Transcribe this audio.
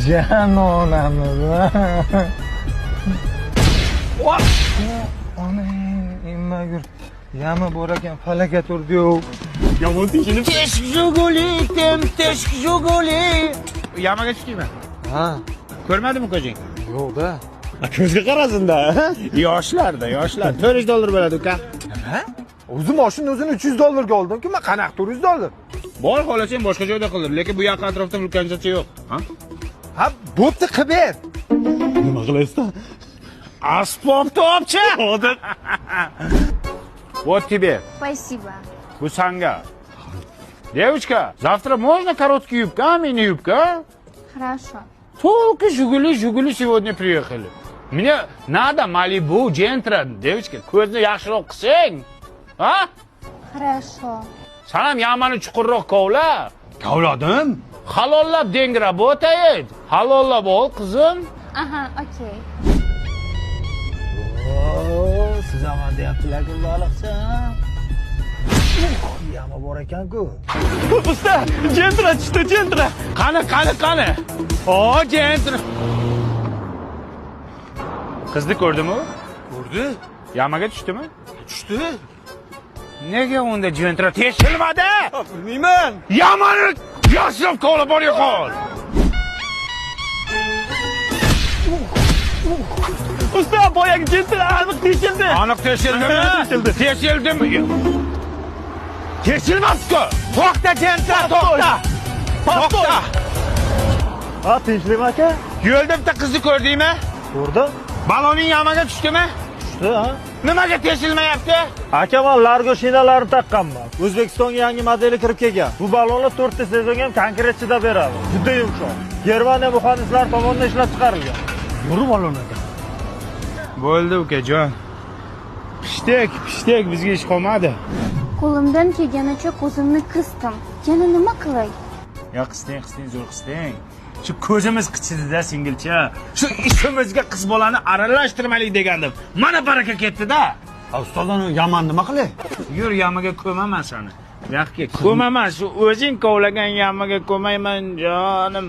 Janonamiz. Onang immagur. Yama bor ekan, falakat urdi-yu. Yomon teshilib. Teshik Jiguli, tem teshik Jiguli. Yamaga tushdingmi? Ha. Ko'rmadimi ko'zing? Yo'q-da. Ko'zga qarasin-da. Yoshlarda, yoshlar. $400 bo'ladi uka. Nima? O'zi mashinani o'zini $300 ga oldim-ku, men qanaqa $400? Bor xohlasang boshqa joyda qildir, lekin bu yaqin atrofda vulkanizatsiya yo'q. Ha? Ha, bo'pti, qilib ber. Nima qilaysiz? Asbob topchi. Hozir. Вот тебе. Спасибо. Bu sanga. Девочка, завтра можно короткие юбка, а мини-юбка? А? Хорошо. Только Жигули, Жигули сегодня приехали. Мне надо Малибу, Gentra. Девочка, ko'zni yaxshiroq qilsang. Ha? Хорошо. San ham yamani chuqurroq kovla. Kovladim. Halollab деньги работает. Halollab ol, qizim. Ага, окей. Siz aman deyaptilar-ku, baliqchi. Yama bor ekan-ku. Usta, Gentra tushdi, Gentra. Qani, qani, qani. O, Gentra. Qizni ko'rdimi? Ko'rdi. Yamaga tushdimi? Tushdi. Nega unda Gentra teshilmadi? Bilmayman. Yamani yaxshilab kovlab bor yo'qol. Usta, boyagi Gentra aniq teshildi. Aniq teshildimi? Teshildi. Teshildimi? Teshilmabdi-ku. To'xta Gentra, to'xta. To'xta. Ha, tinchlikmi aka? Yo'lda bitta qizni ko'rdingmi? Ko'rdim. Baloning yamaga tushdimi? Tushdi, ha. Nimaga teshilmayapti? Aka, men Largo shinalarini taqqanman. O'zbekistonga yangi modeli kirib kelgan. Bu balonlar 4 ta sezonga ham konkret chidab beradi. Juda yumshoq. Germaniya muhandislari tomonidan ishlab chiqarilgan. Yuri balon ekan. Bo'ldi ukajon. Pishtek, pishtek bizga ish qolmadi. Qo'limdan kelganicha ko'zimni qisdim. Yana nima qilay? Ya qisding, qisding, zo'r qisding. Shu ko'zimiz qichidi-da, singilcha. Shu ishimizga qiz bolani aralashtirmaylik degandim. Mana baraka ketdi-da. Ustoz, yaman nima qilay? Yur, yamaga ko'maman seni. Bu yoqqa ko'maman, shu o'zing kovlagan yamaga ko'mayman, jonim.